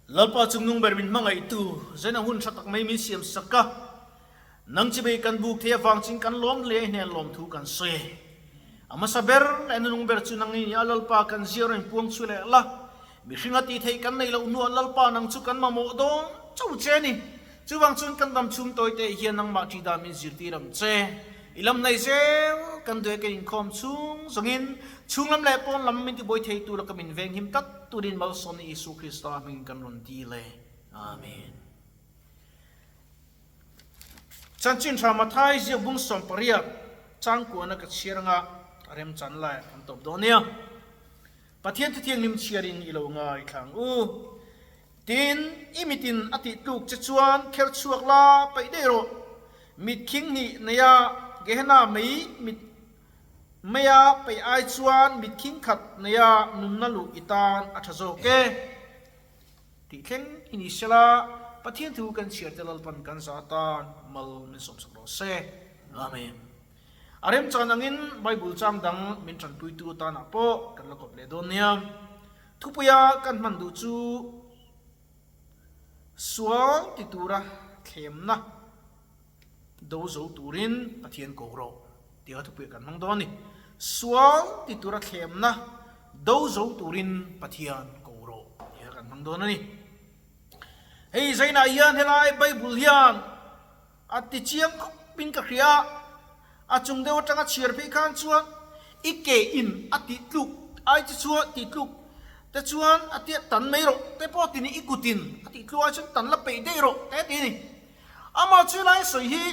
Lalpa chungnung ber min hmangaihtu, Zaina hun tha tak mai min siam sak a. Nang chibei kan buk thei avang chin kan lawm hle a hnen lawmthu kan sawi e. A hmasa ber leh nunung ber chu nang i ni a, Lalpa kan zia rawn puang chhu leh la. Mihringa tih theih kan neih loh hnuah Lalpa nang chu kan mamawh dawn chauh che a ni. Chuvang chuan kan dam chhung tawi te hian nangmah ṭih dan min zirtir ang che. I lam hnaih zel kan duai kan inkhawm chhung zawngin chhung lam leh pawn lam min tibuai thei tur a ka min venghim tlat turin malsawmna Isua Krista hmingin kan rawn dil e. Amen. Chanchin tha Mathai ziak bung 80 changkuana ka chhiar anga remchan lai kan tawp dawn nia. Pathian thuthianghlim chhiarin i lo ngaithla ang u. Tin, i mitin a tih tluk che chuan kher chhuak la paih daih rawh. Mit khing hnih neia Gehenna mei mit meia paih ai chuan mit khing khat neia nunna luh i tan a tha zawk e. Tih thleng i ni sela, Pathian thu kan chhiar te Lalpan kan za atan mal min sawmsak rawh se. Amen. A remchan angin Bible chang dang min tanpuitu atanah pawh kan la kawp leh dawn nia. Thupuia kan hman duh chu sual ti tura thlemna do zo turin Pathian ko rawh tia thupuia kan hmang dawn a ni. Sual ti tura thlemna do zo turin Pathian ko rawh tia kan hmang dawn a ni. Hei zainah hian helai Bible hian A ti chiang khawp in ka hria a, a chung deuh atanga chhiar phei khan chuan i ke in a tih tluk ai che chuan tih tluk te chuan a tia tan mai rawh te pawh ti ni i kut in a tih tluk ai chuan tan la peih daih rawh te ti a ni. Amah chu lai sawi hi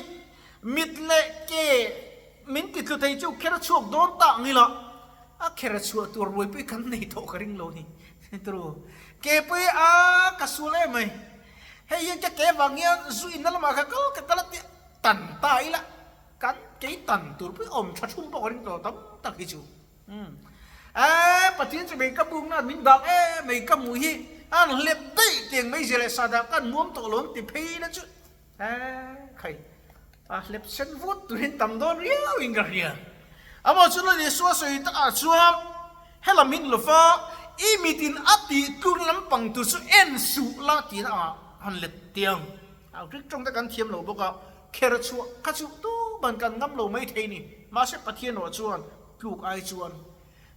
mit leh ke min ti tlu thei chu kher chhuak dawn ta ang ila a kher chhuah tur ruaipui kan nei tawh ka ring lo ni. Tru ke pawh hi a ka sual em mai. Hei hian ka ke vang hian zu inna lamah kha kal ka kal a tia tan ta ila kan kei tan tur pawh hi awm tha thum pawh ka ring tawh tam tak hi chu umm eee Pathian chu mei ka buk nan min dak em mai ka hmuh hi a rawn hlep daih tiang mai zia leh sa dah ka nuam tawh lo ang ti phei ila chu eee khai a hlep sen vut turin tam dawn riau in ka hria. Amah chu Lal Isua sawi takah chuan helam hi ni lova i mitin a tih tluk lampang tur chu en suh la tiin a han let tiang. A Greek tawng te kan thiam lo bawk a, kher chhuah kha chu tu ban kan ngam lo mai thei ni. Mahse Pathian erawh chuan tluk ai chuan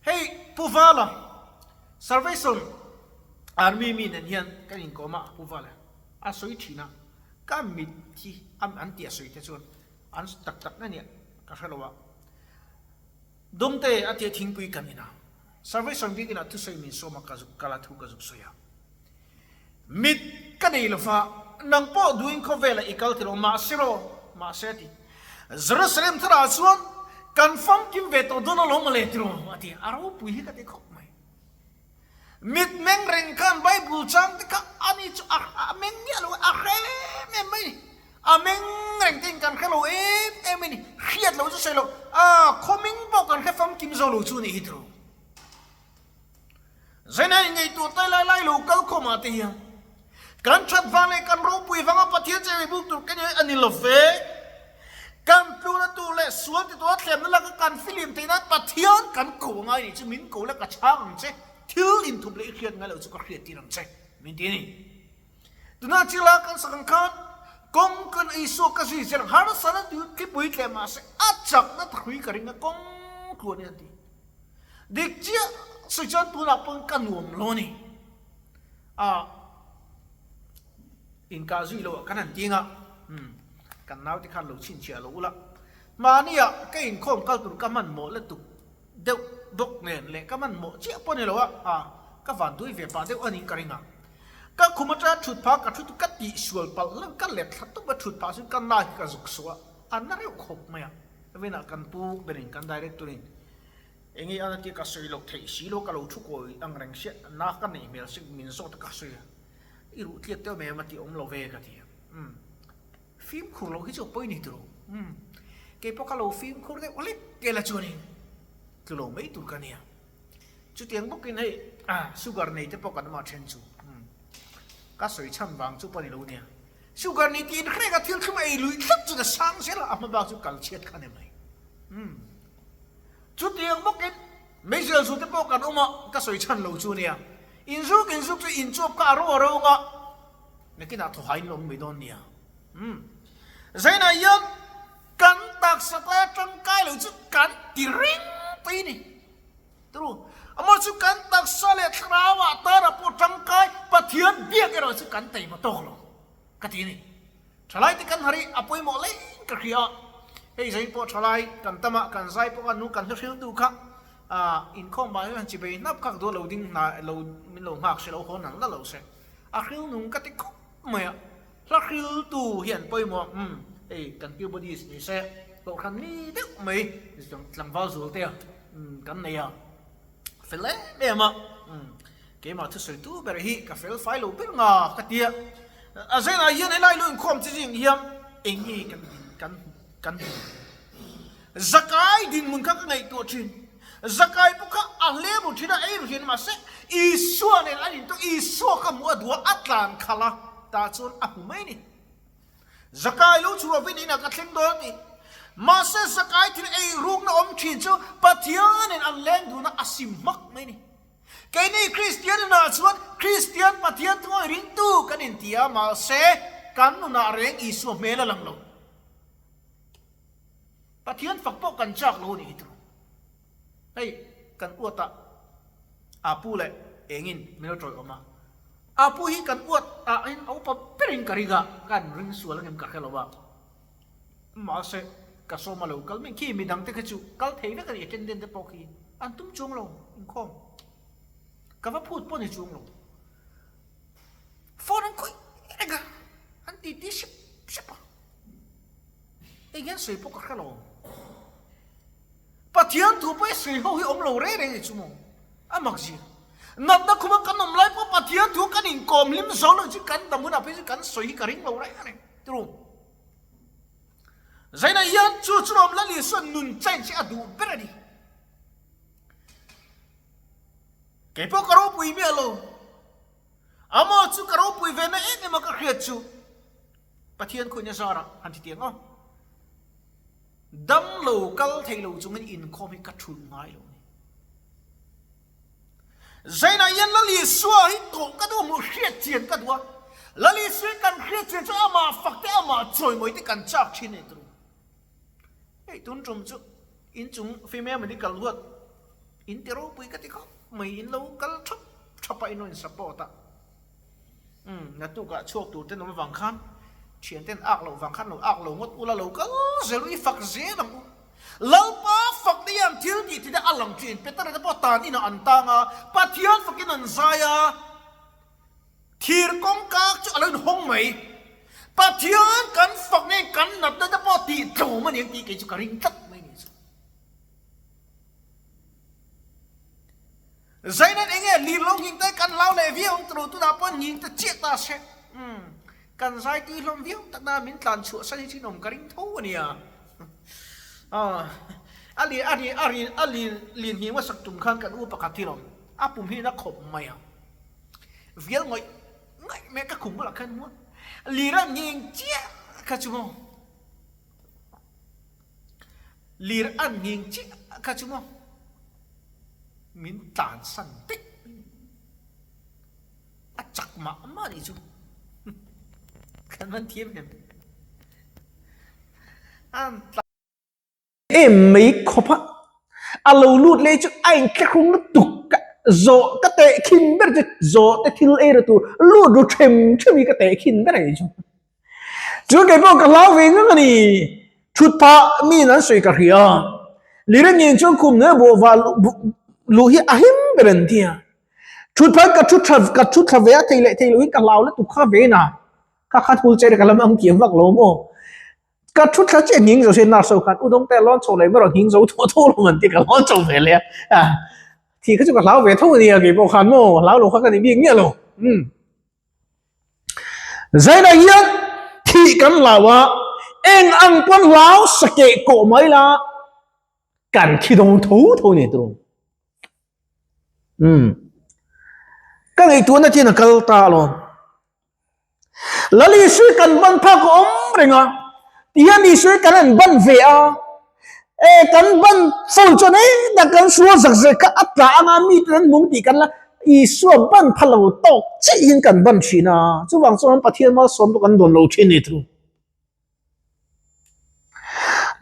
hei Pu Vala Salvation Army mi nen hian kan inkawm a, Pu Vala a sawi thin a, ka mit hi an tih a sawi te chuan An tak tak na nia ka hre lo a. Dawngte a tia thingpui kan in a. Salvation bik inah thusawi min sawm a ka zuk kal a thu ka zuk sawi a. Mit ka nei lo va, nang pawh duhin khawvelah i kal tilo mahse rawh, mahse a ti. Jerusalem tharah chuan kan famkim ve tawh dawn alawm mawle tiraw a ti. A ropui hi ka ti khawp mai. Mit meng reng khan Bible chang te kha ani chu a meng miah lo a hre em em mai ni. A meng reng te in kan hre lo em em mai ni. Hriat lo chu sawi lo a khawming pawh kan hre famkim zo lo chu a nih hi tiraw. Zaina in ngaihtuah tai lai lai lo kal khawm ah te hian kan that vang leh kan ropui vanga Pathian che buk tur ka ni a ni lo ve. Kan tluna tur leh sual ti tura thlemna laka kan filim theih nan Pathian kan ko angai nih chu min ko la ka chhang ang che, thil inthup leh i hriat ngai loh chu ka hriat tir ang che min ti a ni. Tunah chila kan sak ang khan kawng kan Isua ka zui zel ang harsa na thlipui tleh mahse a chakna thahrui ka ring a kawng tluan in a ti. Dik chiah sawi chuan tunah pawn ka nuam lo a ni. A inkah zui loh ah kan han ting a, umm kan naute khan lo chhinchhiah lo ula, mahnia ka inkhawm kal tur ka hmanhmawh lutuk deuh bawk nen leh ka hmanhmawh chiah pawh ni lo a, a ka van dui ve pah deuh a niin ka ring a, ka khum atanga thut phah ka thu chu ka tihsual palh hlauh ka let thla tawp a thut phah chu ka na hi ka zuk suah a, a na reuh khawp mai a, vinah kan pu berin kan director in. Enge a tia ka sawi loh theih si lo ka lo thu kawi ang reng sia na ka neih hmel si min zawt a ka sawi a i ruh tliak deuh mai em a ti awm lo ve ka ti a umm fimkhur loh hi chu a pawi ni tiro umm keipawh ka lo fimkhur deuh hlek kel a chuanin tlu lo mai tur ka nia chutiang bawkin hei sugar nei te pawh kan awm a then chu umm ka sawi chhan vang chu pawh ni lo nia sugar nei tiin hrek a thil thlum ei luih tlat chu ka sang zel a a hma bak chu kal chhiat kha ni mai umm. Chutiang bawkin meizial zu te pawh kan awm a, ka sawi chhan lo chu nia. Inzuk inzuk chu inchuap kha a ro a ro ang a, nakinah thawhaiin la awm mai dawn nia. Umm. Zainah hian kan taksa ta tangkai lo chu kan ti reng pei ni. Turu, amah chu kan taksa leh thlarauah tara pawh tangkai Pathian biak erawh chu kan taima tawk lo ka ti a ni. Thalai te kan hari a pawimawh leng ka hria a, hei zain pawh thalai kan tam a, kan zai pawh a nu kan hla hriltu kha inkhawm vang hian chibei hnap khak duh lo ding hna lo min lo nghak se lo haw nal nal lo se a hril nung ka ti khawp mai a, hla hriltu hian pawimawh umm hei kan keyboardist ni se kohhran mi deuh mai tlangval zual te a kan nei a fel em em a umm. Keimah thusawitu ber hi ka fel fai lo ber nga ka tia. A zenah hian helai lu inkhawm chi zing hian eng nge kan din kan kan hmu. Zakai dinhmun kha ka ngaihtuah thin. Zakai pawh kha a hlem ru thin a, ei ru thin mahse Isua nen an intawk Isua kha hmuh a duh a, a tlan khalh a, tah chuan a hmu mai a ni. Zakai lo chu rovin inah ka thleng dawn tih. Mahse Zakai thil ei rukna awm thin chu Pathianin an leng dun a, a sim hmak mai a ni. Keini Kristian inah chuan Kristian Pathian thuawi ringtu kan inti a, mahse kan nunah reng Isua hmel a lang lo. Pathian fak pawh kan chak lo a nih hi turu. Hei kan uatah Apu leh engin min lo tawih awm a. Apu hi kan uat ah hian a upa berin ka ring a, kan ring sual angem ka hre lo a. Mahse ka sawm a lo kal mai khi midang te kha chu kal thei vek a ni attendant te pawh khi an tum chuang lo inkhawm ka va phut pawh ni chuang lo phone an khawih reng a an ti ti sep sep a eng hian sawi pawh ka hre lo Pathian thu pawh i sawi ho hi awm lo reng reng ni chu maw a mak zia natna khuma kan awm lai pawh Pathian thu kan inkawm hlim zo lo chu kan dam hunah phei chu kan sawi hi ka ring lo reng reng turu. Zaina hian chu chu lawm Lal Isuan nun change hi a duh ber a ni. Kei pawh ka ropui miah lo. Amaw chu ka ropui ve na em em a ka hriat chu Pathian khuaina zarah han ti tiang aw. Dam lo kal thei lo chungin inkhawm hi ka thulh ngai lo a ni. Zainah hian Lal Isua hi tawh ka duh hmuh hriat chian ka duh a, Lal Isua hi kan hriat chian chu amah fak te amah chawimawi te kan chak thin a ni turu. Hei tun tum chu inchung female medical huat in ti ropui ka ti khawp mai in lo kal thap thap a in rawn support a. Umm naktukah chhuak tur ten awm avang khan thian ten ak loh vang khan lo ak lo ngawt ula lo kal zel u i fak zel ang u. Lalpa fak te hian thil tih tih te a lang thin Petera te pawh tan inah an tang a Pathian fakin an zai a thir kawngka chu a lo inhawng mai. Pathian kan fak nge kan natna te pawh tih tlawm a ni ang tih kei chu ka ring tlat mai ni chu. Zainan enge lir lo nghing te kan hlau leh viau ang turu tunah pawh nghing te chiah ta se umm kan zai tui hlawm viau tak na min tlan chhuah san hi thinawm ka ring tho ania aw a li a ri a ri a li lin nghing hmasak tum khan kan u pakhat hi lawm a pum hi na khawp mai a vial ngawih ngawih mai ka khum bulah khan hmuh a lir a nghing chiah kha chu maw. Lir an nghing chiah kha chu maw min tlan san daih a chak mah mah nih chu kan van thiam em an tlan em mai khawp a a lo lut leh chu a inthlahrung lutuk ka zawh ka tehkhin ber chu zawh te thil ei ru tur lut ru them them hi ka tehkhin ber a nih chu. Chu kei pawh ka hlau ve ngang a ni. Thut phah miin an sawi ka hria. Liren nen chuan khum hnuaia bawh vah luh hi a him ber an ti a. Thut phah ka thu tha ka thu thla ve a thei leh thei lohin ka hlau lutuk kha ve na. Kha kha thul che ka lam ang kiam vak lo maw. Ka thu thla chiah nghing zo se nurse ho khan u dawng te lawn chho leh mai rawh nghing zo thaw thaw lo an ti ka lawn chho ve leh a. Thih kha chu ka hlau ve tho a nia kei pawh khan maw hlau lo kha ka ni bik miah lo. Umm. Zainah hian thih kan hlau a, eng ang pawn hlau sakeh kawh mai la, kan thi dawn tho tho ni tur. Umm. Ka ngaihtuahna chian a kal ta alawm. Lal Isui kan ban phak a awm reng a, tihian Isui kan han ban ve a, e kan ban fo chuan e tak kan sual zak zek kha a tla anga mite an mung tih kan la. Isua ban pha lo tawk chiahin kan ban thin a, chuvang chuan Pathian malsawm pawh kan dawn lo thin ni thu.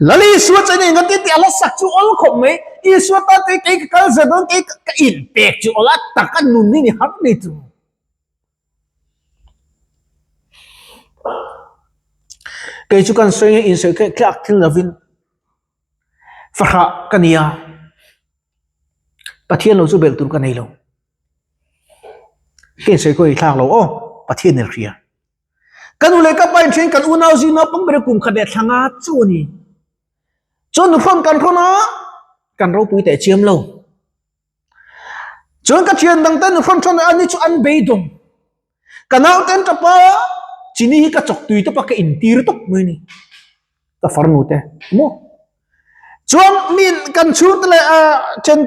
Lal Isua chuan eng a ti tih a la sak chu awl khawp mai, Isua tan kei kei ka kal zel dawn kei ka inpek chu awl a tak a nun hi ni har ni chu. Kei chu kan sawi nge insawi kha tlak thil lovin fahrah ka ni a, Pathian lo chu belh tur ka nei lo. Ka insawi khaw i thlak lo aw, Pathian in hria. Ka nu leh ka pa in hriain kan unau zing naupang ber kum khat leh thla nga chu a ni. Chuan nuhrawn kan hrawn a, kan ropui teh chiam lo. Chuan ka thian dang te nuhrawn hrawn a ni chu an beidawng. Ka naute an tap a, chini hi ka chawk tui tawp a, ka intir tawp mai a ni. Ka farnu te maw. Chuan mi kan chhungte leh a then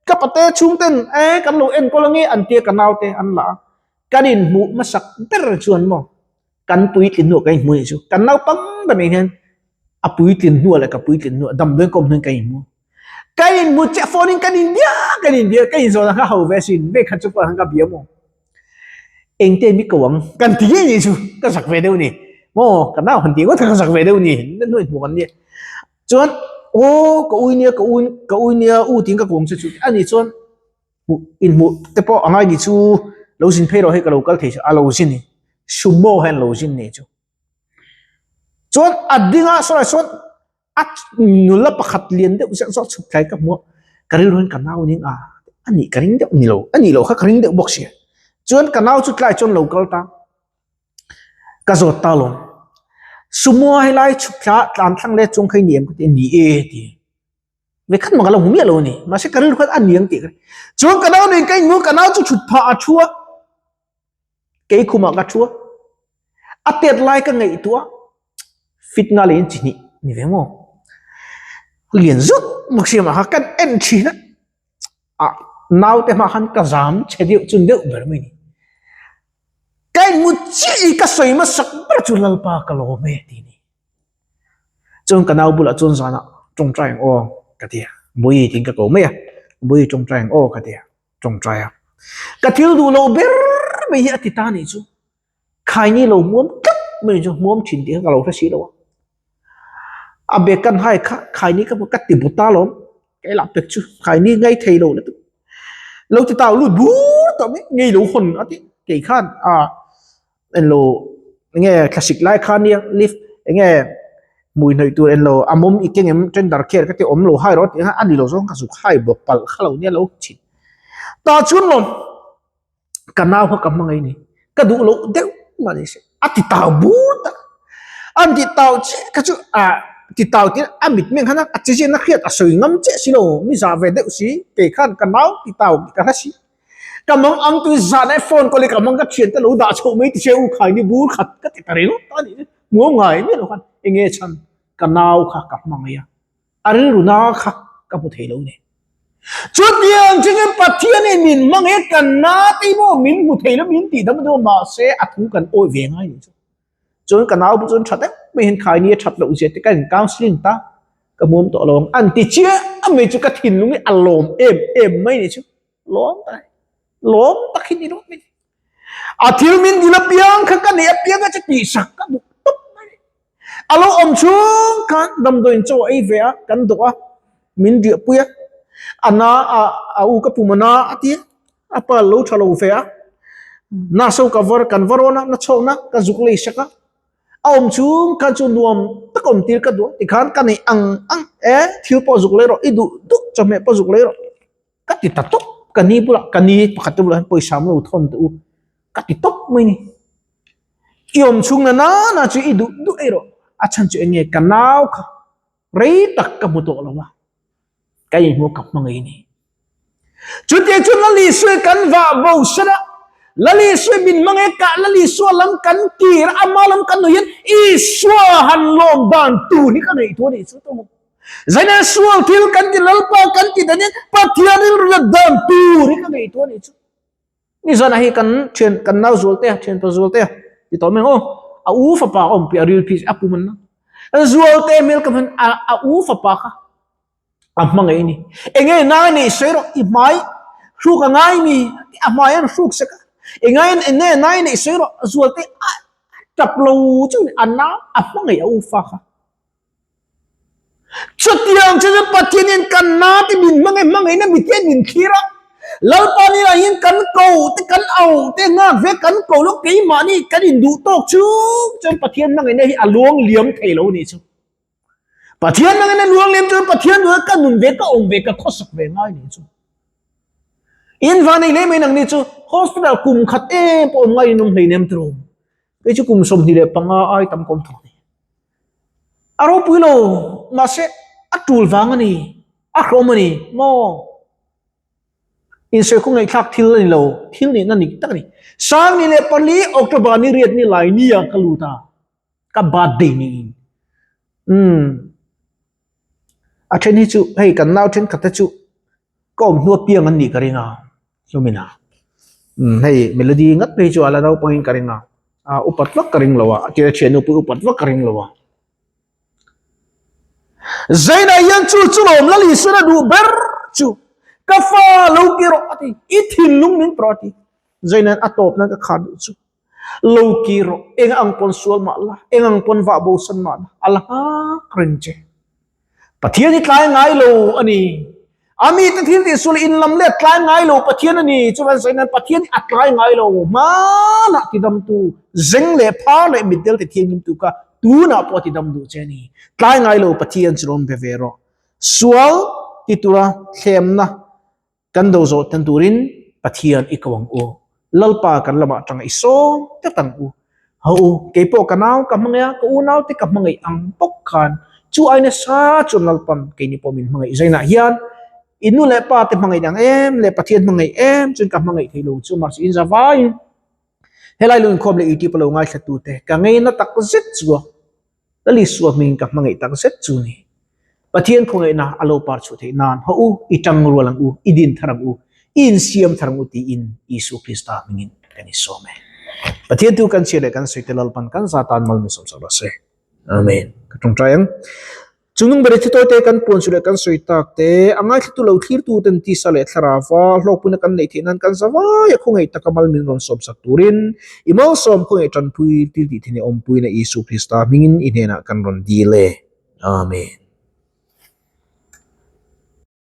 ka pate chhungten e kan lo enkawl ange an tia ka naute an la a. Kan inhmuh hmasak ber chuan maw kan puitlin hnuah kan inhmu anih chu. Kan naupang ber nen hian a puitlin hnuah leh ka puitlin hnuah damdawiin ka awm hnuin kan inhmu. Kan inhmu chiah phone in kan inbia kan inbia ka inzawn ang kha ho ve asin vei khat chu phone ang ka bia maw. Engte mi ko ang kan ti ngei nih chu ka zak ve deuh ni maw ka nau han ti ngawt kha ka zak ve deuh ni na hnuai hmuh kan nia. Chuan aw ka ui nia ka ui ka ui nia u tiin ka kawm che chu ani chuan hmuh inhmuh te pawh a ngai ni chu lo zin phei rawh hei ka lo kal thei chu a lo zin ni sumo hian lo zin ni chu chuan a ding a sawi sawn a nula pakhat lian deuh zeuh zawk chhuk thlai ka hmu a ka rilru hian ka nau ning a a nih ka ring deuh ni lo a nih loh kha ka ring deuh bawk sia chuan ka nau chu tlai chuan lo kal ta ka zawt ta lawm sumo helai chhuk thla tlan thlang leh chuang kha i ni em ka ti ni e ti. Ve khat mah ka lo hmu miah lo a ni. Mahse ka rilru khan a niang tih ka ring. Chuan ka nau nen ka inhmu a, ka nau chu thut phah a thu a, kei khumah ka thu a, a tet lai ka ngaihtuah a, fit nga leh in chi hnih ni ve maw? Lian zut bawk si mah kha kan en thin a, ah naute hmah khan ka zam chhe deuh chun deuh ber mai ni. Ka inhmu chiah i ka sawi hmasak ber chu Lalpa ka lawm e tih a ni. Chuan ka nau bulah chuan zanah tawngtai ang aw ka ti a, Bawihi tiin ka ko mai a, Bawihi tawngtai ang aw ka ti a, tawngtai a. Ka thil duh loh ber mai hi a ti ta nih chu, khaini lo hmuam tlat mai chu hmuam thin tih kha ka lo hre si lo a. A bag kan hai kha khaini ka ka ti bu ta lawm, ka elah pek chu khaini ngai thei lo lutuk. Lo ti tau lut bur tawh mai, ngei lo hawn a ti, kei khan a. Enlo enge thlasik lai kha nia lift enge hmui hnawih tur enlo a mawm i keng em tender care ka ti awm lo hai rawh tih kha a ni lo zawng ka zuk hai bawk palh kha lo nia lo thin tah chuan lawm ka nau kha ka hmangaih ni ka duh loh deuh mah ni se a ti tau bur tak an ti tau chiah kha chu ah ti tau tir a mit meng khan a che zia na hriat a sawi ngam chiah si lo mi zah ve deuh si kei khan ka nau ti tau tih ka hre si. Ka mang ang tui zan ai phone call i ka mang ka thian te lo dah chhoh mai ti che u khai ni bur khat ka ti ta ringawt ta ni hmuam ngai miah lo khan enge chhan ka nau kha ka hmangaih a a rilru na kha ka hmu thei lo ni chutiang chungin Pathian in min hmangaih a kan na te hi maw min hmu thei lo min tih dam deuh mahse a thu kan awih ve ngai ni chu. Chuan ka nau pawh chuan tha deuh mai hian khai ni a that loh zia te ka in counselling ta ka hmuam tawh lo ang an ti chiah mai chu ka thinlung hi a lawm em em mai ni chu lawm tak lawm tak hi ni rawh mai a thil min dil apiang kha ka neih apiang a chu tihsak ka duh tawp mai a lo awm chhung khan damdawiin chaw a ei ve a kan dawh a min riahpui a a na a a u ka pum a na a ti a. A pa lo tha lo ve a, na so ka var kan va rawn a, na chhawk na ka zuk lei sak a, a awm chung khan chu nuam tak awm tir ka duh a tikhan ka neih ang ang e thil pawh zuk lei rawh i duh duh chawhmeh pawh zuk lei rawh ka ti ta tawp ka ni bulah ka ni pakhat te bulah hian pawisa an lo thawn teh u ka ti tawp mai ni i awm chhung na nana chu i duh duh ei rawh a chhan chu eng nge ka nau kha rei tak ka hmu tawh lo a. Ka inhmu ka hmangaih ni. Chutiang chu Lal Isua kan vah bo sela, Lal Isua min hmangaih kah Lal Isua lam kan kir a, ama lam kan nuih hian Isua han lawm dan tur hi ka ngaihtuah a nih chu tawng. Zaina sual thil kan ti Lalpa kan ti dan hian Pathian rilru nat dan tur hi ka ngaihtuah a nih chu. Nizan ah hi kan thian kan nau zual te thian pa zual te ti tawh mai ang aw a u fapa a awm piah ril phis a pum an na zual te hmel ka hman a a u fapa kha a hmangaih a ni enge nai nei sawi rawh i hmai. Hruk a ngai mi a hmai an hruk sek a, engain enge nai neih sawi rawh Zualte a tap lo chu a na a hmangaih a u fa kha. Chutiang chu chu Pathianin kan na te min hmangaih hmangaihna mithian min thlir a, Lalpa ni ah hian kan ko te kan au te nghak ve kan ko lo keimahni kan induh tawk chung chuan Pathian hmangaihna hi a luang liam thei lo nih chu. Pathian hmangaihna luang liam chuan Pathian duhna ka nun ve ka awm ve ka khawsak ve ngai nih chu. In vanei hle mai nang ni chu hospital kum khat em pawh awm ngai in awm hleinem tiraw. Kei chu kum 25 ai tam ka awm thawk ni. A ropui lo, mahse a tul vang a ni, a hlawm a ni maw? Insawi khaw ngaihthlak thil a ni lo, thil nihna dik tak a ni. 24 October ni riat ni lai nia ka lut a, ka birthday niin. Umm, a then hi chu hei kan nau thenkhat te chu ka awm hnu apiang an nih ka ring a. Hlumina umm hei melody ngat phei chu a la naupangin ka ring a ah upat vak ka ring lo a a tir a thiannu pawh upat vak ka ring lo a Zaina hian chu chu lawm la Lisuan a duh ber chu ka fa lo ki rawh a ti i thinlung min pe rawh a ti Zaina a tawp nan ka khar duh chu lo ki rawh eng ang pawn sual mah la eng ang pawn vah bo san mah la a la nghak reng che. Pathian hi tlai ngai lo a ni. A mite thil tih sual in lam let tlai ngai lo Pathian a ni. Chuvan sawi nan Pathian hi a tlai ngai lo. Hmanah tidamtu, zeng leh phar leh mitdel ti thianghlimtu kha tunah pawh a tidam duh che a ni. Tlai ngai lo Pathian chu rawn be ve rawh. Sual ti tura thlemna Kan do zawh tan turin Pathian i ko ang u. Lalpa kan lamah tanga i sawm tlat ang u. Ho u, keipawh ka nau ka hmangaih a, ka unau te ka hmangaih ang bawk khan chu ai nasa chuan Lalpan keini pawh min hmangaih zainah hian i nu leh pa te hmangaih ang em leh Pathian hmangaih em chuan ka hmangaih thei lo chu mahse in za vaiin helai lo inkhawm leh youtube a lo ngaithla tu te ka ngeina tak zet chu a. Lal Isua hming ka hmangaih tak zet chu ni. Pathian khawngaihna a lo par chhuah theih nan haw u, i tang rual ang u, i din thar ang u, i insiam thar ang u tiin Isua Krista hmingin kan insawm e. Pathian tu kan chhiar leh kan sawi te Lalpan kan za tan mal min sawmsak rawh se. Amen. Ka tawngtai ang. Chungnung ber i thutawi te kan puan chu leh kan sawi tak te, a ngaithlatu lo thlirtu ten tisa leh thlarauva hlawkpuina kan neih theih nan kan zavai a khawngaih taka mal min rawn sawmsak turin i malsawm khawngaih tanpui thil tih theihna awmpuina Isu Krista hmingin i hnenah kan rawn dil e. Amen.